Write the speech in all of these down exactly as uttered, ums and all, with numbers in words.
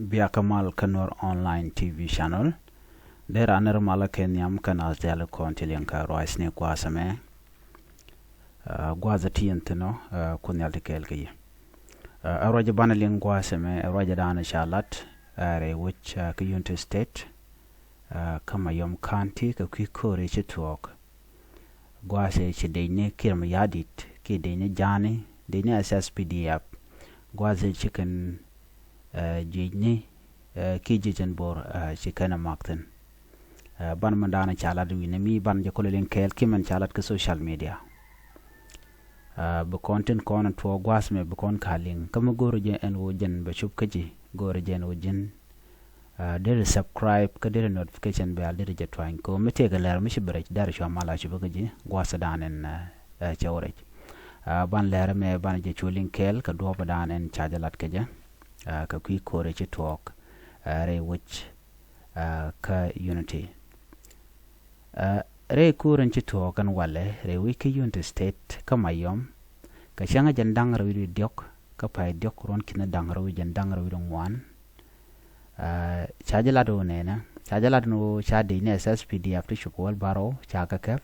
Biakä mal kä Nuer Online T V channel. Dee ran nir malä kɛ nhiam kä naath diaal kɔn ti liŋ kä ruac ni gua̱a̱th ɛmɛ. Gua̱a̱th ti yɛn thi̱n ɔ, Kuoth Nhial ti kɛɛl kä yɛ. Ɛ ruac banɛ liŋ gua̱a̱th ɛmɛ, ɛ ruac danɔ ca lat rɛy wec kä Unity State, kä Mayom County, kä kui̱ ko̱ri ci tuɔɔk. Gua̱a̱th ëë ci dec ni Kiir Mayardit kiɛ dec ni ja̱a̱ni, dec ni S S P D F. Gua̱a̱th ëë ci kɛn jiec ni kiɛ jiec ɛn bo̱r ci kɛn ɛ mak thi̱n. Banɛ mɛn da̱a̱n ca lat wi̱n mi banɛ jɛ kulɛ liŋ kɛɛl kiɛ mɛn ca lat kä social media. Bi kɔn tin kɔn tuɔɔk gua̱a̱th mɛ bi kɔn ka liŋ kä mi go̱o̱rä jɛ ɛn ɣöö jɛn bɛ cop kä ji̱, go̱o̱rä jɛ ɛn ɣöö ji̱n deri subscribe kä deri notification bell deri jɛ tuany kɛ ɣöö mi tëëkɛ lɛr mi ci bi rɛc deri cua mal a cop kä ji̱ gua̱a̱th dan ɛn cɛ wä rɛc. Ban lɛr mɛ ban jɛ cu liŋ kɛɛl kɛ duɔ̱ɔ̱p dan ɛn ca jɛ lat kɛ jɛ kɛ kui̱ ko̱ri ci tuɔɔk rɛy wec kä Unity. Rɛy ko̱ri ci tuɔɔk ɛn walɛ rɛy wec kä Unity State kä Mayom. Kɛ cäŋ jɛn da̱ŋ rɛw wi̱cdɛ diɔ̱k kä pay diɔ̱k ruɔ̱n ki̱n da̱ŋ rɛw wi̱c jɛn da̱ŋ rɛw wi̱cdɛ ŋuan. Ca jɛ lat ɣöö nɛnɛ, ca jɛ lat ɣöö ca dec ni S S P D F ti cop kɛ wäl bärɔw ca kɛ kɛp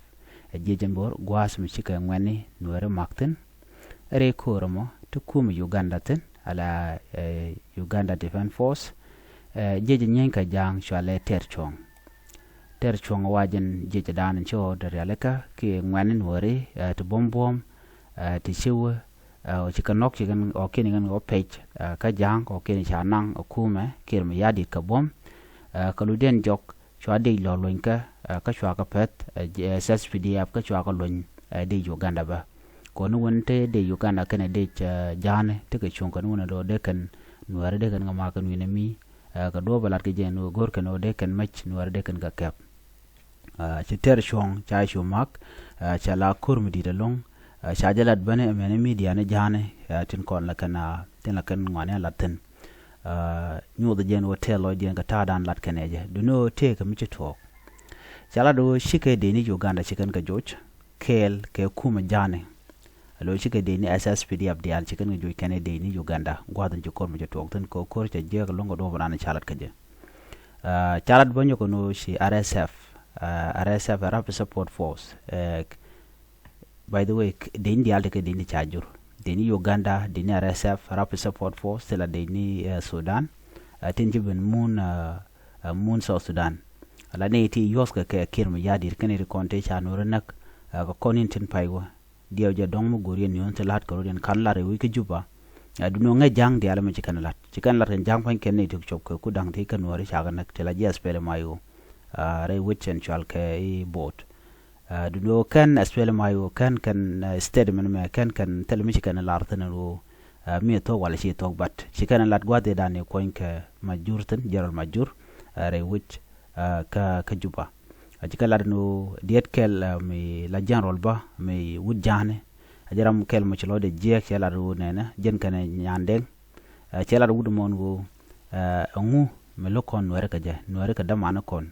ɛ jiec ɛn bo̱r gua̱a̱th mi cikɛ ŋuɛ̈tni Nuääri mak thi̱n. Rɛy ko̱r ɛmɔ ti kumɛ Uganda thi̱n ala Uganda Defence Force. Jiec ɛ nyieeny kä ja̱a̱ŋ cualɛ tɛr cuɔ̱ŋ. Tɛr cuɔ̱ŋ wa jɛn jiec ɛ da̱a̱n ci ɣɔw dee rialikä kiɛ ŋuɛ̈tni Nuääri ti buɔ̱m buɔ̱m ti ci wä ɔ ci kɛ nɔk ci kɛn ɔ kiɛn kɛn ɔ pec kä ja̱a̱ŋ ɔ kiɛn ca naŋ ɔ kumɛ Kiir Mayardit kɛ buɔ̱m. Kɛ ludiɛn jɔk cua dec lɔ luɔ̱nykä kä cua kɛ pɛth S S P D F kä cua kɛ luɔ̱ny dec Uganda bä. Kɔn ni wän te dec Uganda kɛnɛ dec ja̱a̱ni tekɛ cuŋ kɛn wän dɔ dee kɛn Nuääri dee kɛn kɛ mak kɛn wi̱n mi kɛ duɔ̱ɔ̱p ɛ lat kɛ jɛ ni wä go̱r kɛn wä dee kɛn mɛc Nuääri dee kɛn kɛ kɛp. Ci tɛr cuɔ̱ŋ ca cu mak cɛ la ko̱r mi di̱t ɛlɔ̱ŋ. Ca jɛ lat bäni ɛmɛni midia ni ja̱a̱ni tin kɔn la kɛn tin la kɛn ŋuani lat thi̱n. Nyuuth jɛn wä tɛl lɔcdiɛn kɛ ta̱a̱dan lat kɛn ɛ jɛ duni wä tëëkɛ mi ci tuɔɔk. Ca lat wä cikɛ dec ni Uganda ci kɛn kɛ joc kɛɛl kɛ kumɛ ja̱a̱ni. Alo cikɛ dec ni S S P D F diaal ci kɛn kɛ joc kɛn ɛ dec ni Uganda gua̱th in ci ko̱r mi ci tuɔɔk thi̱n kɛ ko̱r cɛ jiɛk lɔ̱ŋ kɛ duɔ̱ɔ̱p ran ca lat kɛ jɛ. Ca lat bä nyɔk kɛ ni wä ci R S F, R S F Rapid Support Force. By the way dec ni diaal ti kɛ dec ni ca jur, dec ni Uganda, dec ni R S F Rapid Support Force ti la dec ni Sudan. Tin ci ben mun mun South Sudan. Ala ni ti yuɔth kɛ kɛ Kiir Mayardit kɛn ri kɔn ti ca Nuääri näk kɛ kɔn in tin pay wä. Diɛw jɛ dɔ̱ŋ mi go̱o̱r yɛn ni̱n ti la̱t kɛ rot yɛn ka̱n lat rɛy wec kä Juba. Ɛ duni ŋäc ja̱a̱ŋ diaal mi ci kɛn lat ci kɛn lat kɛn ja̱a̱ŋ pa̱ny kɛn ni ti cop kɛ ku da̱ŋ ti kɛn Nuääri ca kɛ näk ti la ji̱ S P L M I O. Rɛy wec cɛn cual kɛ i̱ bo̱o̱t. Duni ɣöö kɛn S P L M I O kɛn kɛn statement mɛ kɛn kɛn thil mi ci kɛn lar thi̱n ɣöö mi thok wala ci thok bat ci kɛn lat gua̱th i̱ dan i̱ kuɔ̱ny kɛ Majur thi̱n, General Majur rɛy wec kä kä Juba. A ci kɛ lat ni ɣöö diet kɛl mi la General bä mi wut ja̱a̱ni. A jɛ ram kɛl mɔ ci lɔcdɛ jiɛɛk cɛ lat ɣöö nɛnɛ jɛn kɛnɛ Nyandɛŋ. Cɛ lat wut mɔn ɣöö ɛŋu mi lo̱k kɔn Nuääri kɛ jɛ, Nuääri kɛ dämani kɔn.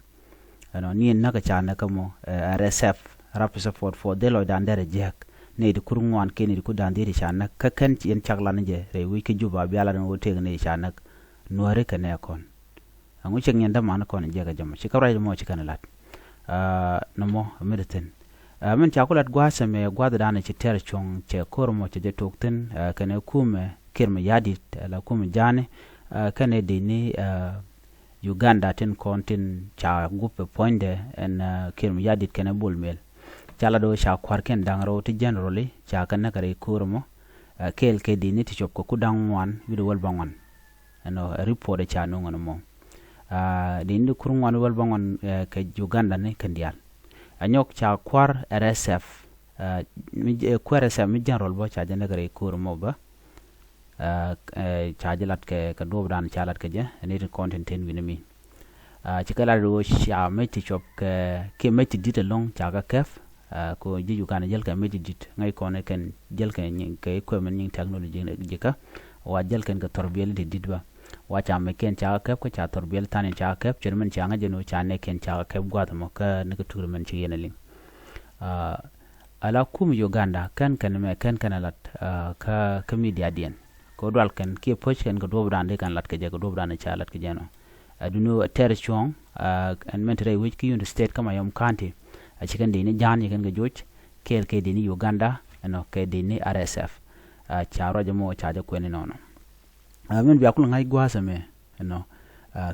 Ɛnɔ ni näk ca näk kä mɔ R S F Rapid Support Force dhil lɔcdan derɛ jiɛɛk. Ni ti kur ŋuan kɛn ni ti kur dan dhil ca näk kä kɛn ci yɛn cak lan jɛ rɛy wec kä Juba bia lat ni ɣöö tëëk ni ca näk Nuääri kɛ nɛ kɔn. Ɛŋu cɛ ŋiɛn däman kɔn jiɛk ɛ jɛ mɔ ci kä ruac mɔ ci kɛn lat. Nɔmɔ mi di thi̱n min ca ku lat gua̱a̱th ɛmɛ gua̱a̱th dan ci tɛr cuɔ̱ŋ cɛ ko̱r mɔ cɛ jɛ tok thi̱n kɛnɛ kumɛ Kiir Mayardit ala kumɛ ja̱a̱ni kɛnɛ dec ni Uganda tin kɔn tin ca gup ɛ puɔ̱nydɛ ɛn Kiir Mayardit kɛnɛ Bol Mel. Ca lat do̱ ca kua̱r kɛn da̱ŋ rɛw ti generally ca kɛ näk rɛy ko̱r mɔ kɛɛl kɛ dec ni ti cop kɛ ku da̱ŋ ŋuan wi̱cdɛ wäl bäŋuan. Ɛnɔ report ca nuŋ ɛn mɔ. Dec ni kur ŋuan wäl bäŋuan kɛ Uganda ni kɛn diaal. Anyɔk ca kua̱r R S F mi kua̱r R S F mi general bä ca jɛ näk rɛy ko̱r mɔ bä. Ca jɛ lat kɛ kɛ duɔp dan ca lat kɛ jɛ ni ti kɔn tin ten wi̱ni mi. Ci kɛ lat ɣöö ca mec ti cop kɛ kiɛ mec ti di̱t ɛlɔ̱ŋ ca kɛ kɛp. Ko ji̱ Uganda jäl kɛ mec ti di̱t ŋäc kɔn kɛn jäl kɛ kɛ equipment nyiŋ technology jikä. Wa jäl kɛn kɛ thɔrbiɛl ti di̱t bä wa ca mec kɛn ca kɛ kɛp kä ca thɔrbiɛl tha̱a̱n in ca kɛ kɛp cɛ min ca ŋäc jɛ ni ca nɛk kɛn ca kɛ kɛp gua̱th mɔ kä ni kɛ tuur min ci yɛn ɛ liŋ. Ala kum Uganda kɛn kɛn mɛ kɛn kɛn ɛ lat kä kä midiadiɛn. kɛ dual kɛn kiɛ push kɛn kɛ duɔp dan di kɛn lat kɛ jɛ kɛ duɔp dan ca lat kɛ jɛ nɔ. Ɛ duni tɛr cuɔ̱ŋ ɛn mɛn ti rɛy wec ki Unity State kä Mayom County. A ci kɛn dini ja̱a̱n ci kɛn kɛ joc kɛɛl kɛ dini Uganda ɛnɔ kɛ dini R S F. Ca ruac mɔ ca jɛ kuɛn inɔnɔ. Mɛn bia kul ŋa̱c gua̱a̱th ɛmɛ ɛnɔ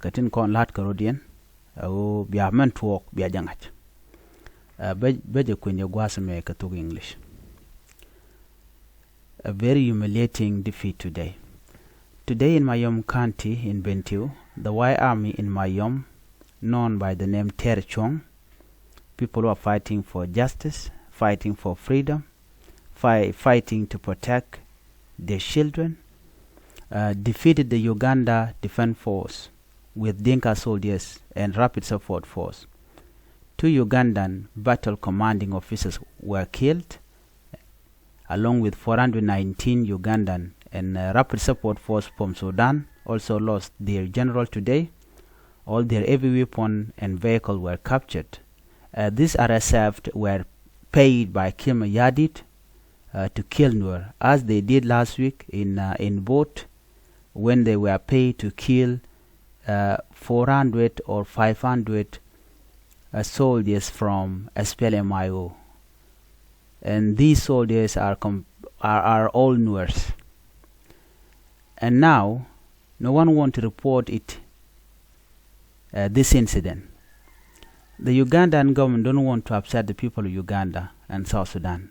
kɛ tin kɔn la̱t kɛ rot yɛn. Ɛ ɣöö bia mɛn tuɔɔk bia jɛ ŋa̱c. Bɛ jɛ kuɛn jɛ gua̱a̱th ɛmɛ kɛ thok English. A very humiliating defeat today. Today in Mayom County in Bentiu, the White Army in Mayom, known by the name Ter Chuang, people who are fighting for justice, fighting for freedom, fi- fighting to protect their children, uh, defeated the Uganda Defense Force with Dinka soldiers and Rapid Support Force. Two Ugandan battle commanding officers were killed, along with four hundred nineteen Ugandan and uh, Rapid Support Force from Sudan also lost their general today. All their heavy weapon and vehicle were captured. Uh, these R S F were paid by Kiir Mayardit uh, to kill Nuer, as they did last week in uh, in Bor, when they were paid to kill uh, four hundred or five hundred uh, soldiers from S P L M I O. And these soldiers are, com- are, are all Nuers. And now, no one want to report it, uh, this incident. The Ugandan government don't want to upset the people of Uganda and South Sudan.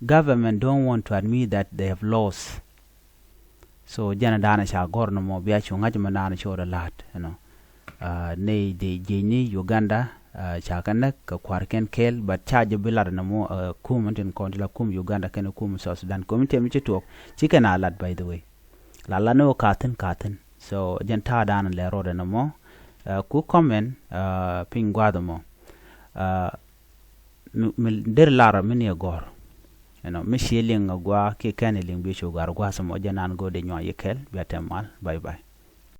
Government don't want to admit that they have lost. So jɛn a da̱a̱n a ca gɔ̱r ni mɔ bia cu ŋa̱c mɛ naan cot a la̱t ɛnɔ. Nɛy dee jiecni Uganda ca kɛ näk kɛ kua̱r kɛn kɛɛl, but ca jɛ bi lat ni mɔ kum tin kɔn ti la kum Uganda kɛn kum South Sudan. Community mi ci tuɔɔk ci kɛn a lat, by the way. La la ni wä ka̱thin ka̱thin. So jɛn ta̱a̱ da̱a̱n lɛ rɔɔdɛ ni mɔ. Ku comment piny gua̱a̱th mɔ. Mi der lar mi ni gɔr. Ɛnɔ mi ci liŋ a gua kiɛ kɛn liŋ bi cu gar gua sɛ mɔ jɛ nan go de nyua yi kɛl bia tɛm mal. Bye bye.